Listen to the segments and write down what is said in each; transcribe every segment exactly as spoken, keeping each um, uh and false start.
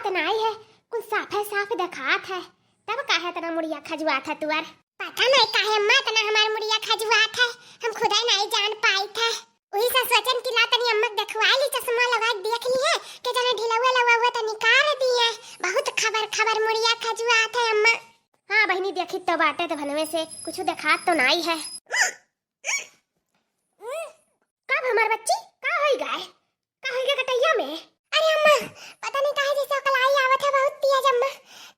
त नाई है, कुल साफे साफ देखात है, तब काहे इतना मुड़िया खजुआत है तुअर? पता नहीं काहे अम्मा इतना हमार मुड़िया खजुआत है, हम खुदे नहीं जान पाइत है। वही से सोचन कि ला तनी अम्मा के देखवाई ली, चश्मा लगा के देख ली है, के जाने ढिलौआ लौआ हुआ तो निकाल दी है। बहुत खबर खबर मुड़िया खजुआत है अम्मा। हाँ बहिनी, देखी तो बाटे तो भनवे से कुछ देखात तो नाई है। कब हमार बच्ची, का होई गए? का होई गए कटैया में? अरे अम्मा, पता नहीं काहे जैसे ओकलाई आवत है बहुत तेज अम्मा।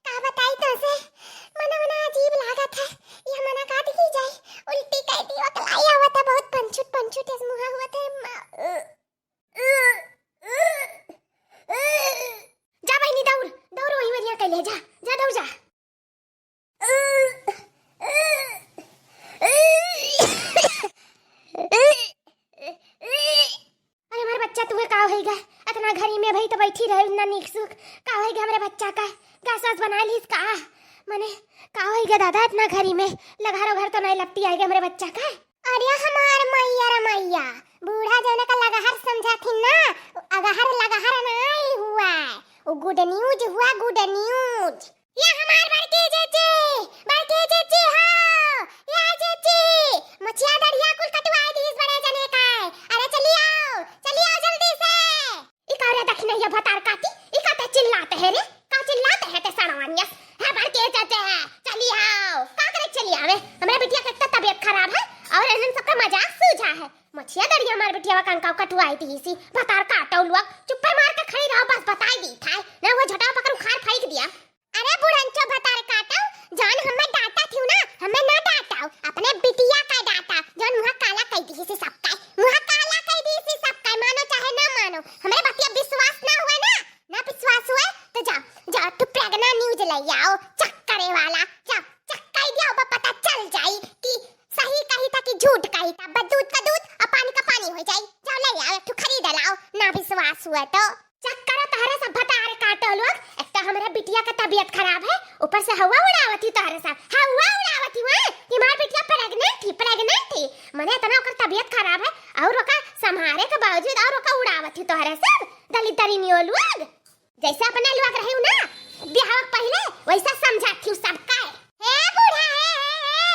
का बताई तोसे, मना मना अजीब लागत है। ये मना का देखी जाए, उल्टी कह दी, ओकलाई आवत है बहुत पंचुट पंचुट इस मुहा हुआ थे अम्मा। जा बहिनी दौड़, दौड़ वही वरिया कैले जा, जा दौड़ जा। अरे हमार बच्चा, तुहे का होइगा? अतना घरी में भई तो बैठी रहे ना नीक सुख। का होइगा हमरे बच्चा का? गैस वैस बनाइ लीस का? मने का होइगा दादा, अतना घरी में लघर उघर तो नहीं लपटी आइगा हमरे बच्चा का? अरे हमार मैया रे मैया, बूढ़ा जौन का लघर समझा थी ना, अगहर लघर नहीं हुआ, वो गुड न्यूज हुआ, गुड न्यूज। ये हमार बड़की जीजी, बड़की जीजी हो, ये जीजी, मछिया दरिया कुल कटवाई दीस बड़े जने का। अरे चली आओ, चली आओ जल्दी से। ई का रे दखिनैया भतार काटी, ई का ते चिल्लात है रे? का चिल्लात है ते सड़वानियस? है बड़की जीजी, चली आओ। का करे चली आवे? हमरे बिटिया के इतना तबीयत खराब है और इन्हन सबका मजाक सूझा है। मछिया दरिया हमार बिटिया का कंकाव कटवाई दीसी। भतार काटो लोग, चुप्पे मार के खड़ी रहो, बस बताई दी था। ना वो झटावा पकड़ उखाड़ फेंक दिया। अरे बुढ़ंचो भतार काटो, जौन हमें डांटा थी ना, हमें ना डांटाओ, अपने बिटिया का डांटा, जौन मुँह काला कह दी से सबका, मुँह काला कह दी से सबका, मानो चाहे ना मानो, हमरे बतिया विश्वास ना हुए ना, ना विश्वास हुए तो जाओ, जाओ तू प्रेगना न्यूज ले आओ, चेक करे वाला, जाओ चेक कर दिया, अब पता चल जाई कि सही कही था कि झूठ कही था, बस दूध का दूध और पानी का पानी हो जाई, जाओ ले आओ, एक ठो खरीद लाओ, ना विश्वास हुए तो। चेक करो तोहरे सब भतार काटो लोग, एक तो हमरे बिटिया का तबीयत खराब है, ऊपर से हवा उड़ावत ही तोहरे सब, हवा उड़ावत ही हुए कि हमार बिटिया प्रेग्नेंट थी, प्रेग्नेंट थी, मने इतना ओकर तबीयत खराब है और ओका संभारे के बावजूद और ओका उड़ावत ही तोहरे सब दलिद्दरिनियो लोग। जैसे अपने लोग रही ना बिहाव पहले, वैसा समझात ही सबका। हे बूढ़ा, हे, हे, हे,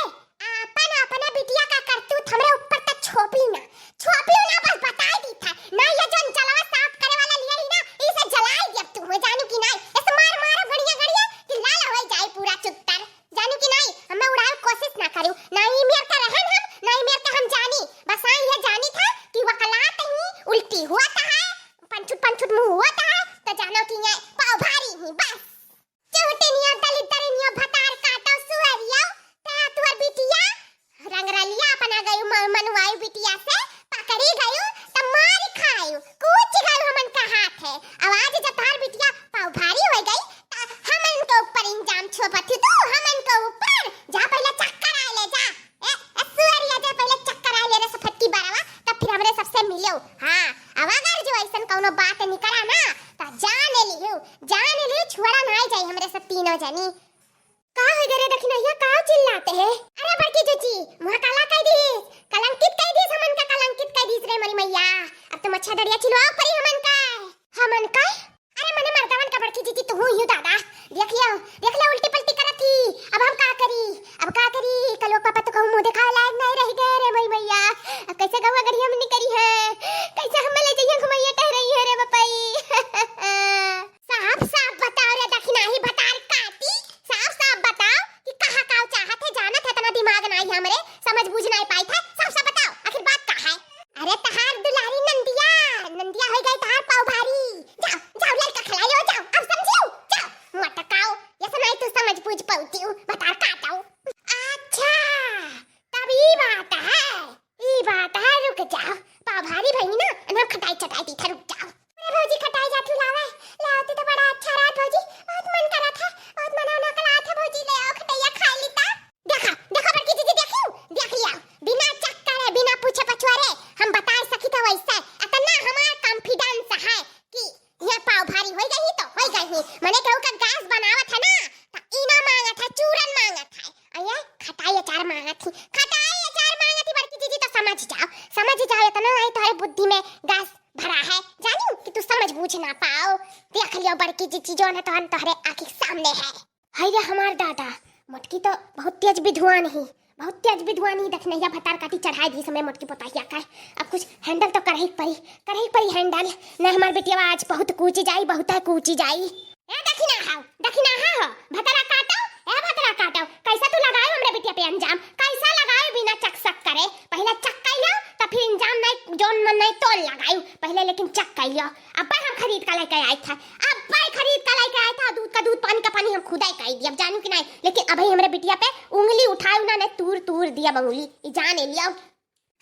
आपन, अपने बिटिया का करतूत हमरे ऊपर तक छोपी ना, छोपी ना, बस बताई दी था। ना ये जौन जलवा साफ करे वाला लिया रही ना, इसे जलाई दिया तू हो, जानू कि नहीं? इसे मार मार घड़िया घड़िया कि लाल हो जाए पूरा चुत्तर, जानू कि नहीं? हमें उड़ावे कोशिश ना करू, ना ई मेर का रहन हम, ना ई मेर का हम जानी। बस हाँ ये जानी था कि वकलात ही उल्टी हुआ था है, पंचुट पंचुट मुँह हुआ था है, तो जानो कि ये पाव भारी ही बस। चूटिनिया, दलिद्दरिनिया, भतार काटो, सुअरियो, ते तुअर बिटिया, रंगरलिया अपना गयू म-, मनवायू बिटिया से, पकड़ी गयू, त मार खायू, कूच गयू हमन का हाथ है। अब आज जब तार बिटिया पाव भारी हो गई, त हमन के ऊपर इल्जाम छोपत ही तू, हमन के ऊपर। जा पहले चक्कर आए ले जा। ए, ए, सुअरिया दे पहले चक्कर आए ले रे सफेद की बरवा, तब फिर हमरे सबसे मिलो। हाँ, अब अगर जो ऐसन कौनो बात निकला ना, त जान लियो, जान लियो, छोड़ा ना जाई हमरे सब तीनों जनी। का हो गए रे दखिनैया, का चिल्लाते है? अरे बड़की जीजी, मुँह काला कह दीस, कलंकित कह दीस, हमन का कलंकित कह दीस रे मोरी मैया। अब तो मच्छा दड़िया चिलवाओ परी हमन का। हमन का? अरे मने मर्दवन का बड़की जीजी, तू ही दादा। देख लियो, देख लियो, उल्टी पलटी करत ही। अब हम का करी? अब का करी? कल वो पापा तो कहूँ मुँह दिखावे लायक नहीं रह गए रे मोरी मैया। अब कैसे गौवा गढ़िया में निकरी है? कैसे हम ले जाइए घुमाइए टहराइए रे बपई? साफ साफ बताओ रे दखिनाही भतार काटी, साफ साफ बताओ कि कहा का चाहत है, जानत है, इतना दिमाग नहीं हमरे, समझ बूझ नहीं पाई थे, साफ साफ बताओ आखिर बात का है? अरे तहार दुलारी नंदिया, नंदिया हो गई तहार पाव भारी। जाओ, जाओ लड़का खिलाइयो, जाओ, अब समझियो, जाओ। मटकाओ, ये सुनाई तू समझ बूझ पौती हूँ, भतार काटाओ। अच्छा, तब ई बात है, ई बात है, रुक जाओ। पाव भारी भई ना, अन हम खटाई चटाई दी था, रुक जाओ। अरे भौजी खटाई जा तू लावे, लावती तो बड़ा अच्छा रहत भौजी, बहुत मन करा था, बहुत मना उना कला था भौजी, ले आओ खटैया खा लीता। देखा, देखा बड़की जीजी, देखियो, देख लिया, बिना चक्कर है, बिना पूछे पछुआरे, हम बताए सकी था वैसे, इतना हमार confidence है कि ये पाव भारी होई गई तो होई गई ही, मने केहू का गैस बनावत है ना, तो ई ना मांगत है, चूरन मांगत है, आ ये खटाई अचार मांगत ही, खटाई अचार मांगत ही बड़की जीजी, तो समझ जाओ, समझ जाओ, इतना आई तोहरे बुद्धि में गैस भरा है, जानी, कुछ ना पाओ। देख लियो बड़की जीजी, जौन है तौन तोहरे आँखी के सामने है। हाय रे हमार दादा, मोटकी तो बहुत तेज विद्वान ही, बहुत तेज विद्वान ही। दखिनहिया भतार काटी चढ़ाई दी समय मोटकी पोताहिया का। अब कुछ handle तो करही के पड़ी, करही के पड़ी handle। नहीं हमार बिटिया आज बहुत कूची जाई, बहुत है कूची जाई। ए दखिना हाउ, दखिना हा हो, भतरा काटो, ए भतरा काटो, कैसा तू लगायो हमरे बिटिया पे अंजाम, कैसा लगायो बिना check सक करे? पहले check कर लियो, तो फिर अंजाम नहीं, जौन मन नहीं तौन लगायो, पहले लेकिन check कर लियो। अब्बे हम खरीद का लेके आए थे, अब्बे खरीद का लेके आए थे, दूध का दूध, पानी का पानी हम खुदा ही कह दिया, अब जानू कि नहीं, लेकिन अबे हमरे बिटिया पे उंगली उठायो ना, नहीं तूर तूर दिया बंगुली, ई जाने लियो।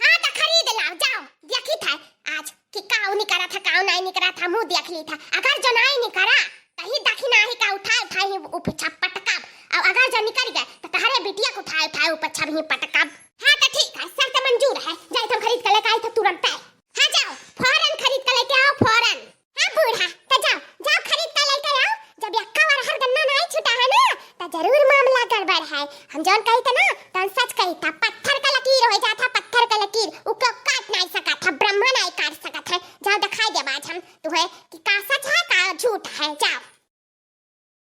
हाँ, तो खरीद लाओ, जाओ, देखी था आज कि काऊ निकरा था, काऊ नहीं निकरा था, मुँह देख ली था। अगर जो नहीं निकरा, तही दखिना ही का उठाए उठाए ही उपछा पटकब, और अगर जो निकर गए, तो तहरे बिटिया को उठाए उठाए उपछा भी पटकब। हाँ, तो ठीक है, शर्त मंजूर है, जाए तुम खरीद के लेके आई था तुरंत है। हाँ, जाओ, फौरन खरीद के लेके आओ, फौरन। हाँ बूढ़ा, तो जाओ, जाओ खरीद के लेके आओ। जब यक्का बार हर गन्ना नहीं छुटा है ना, तो जरूर मामला गड़बड़ है। हम जौन कही थे ना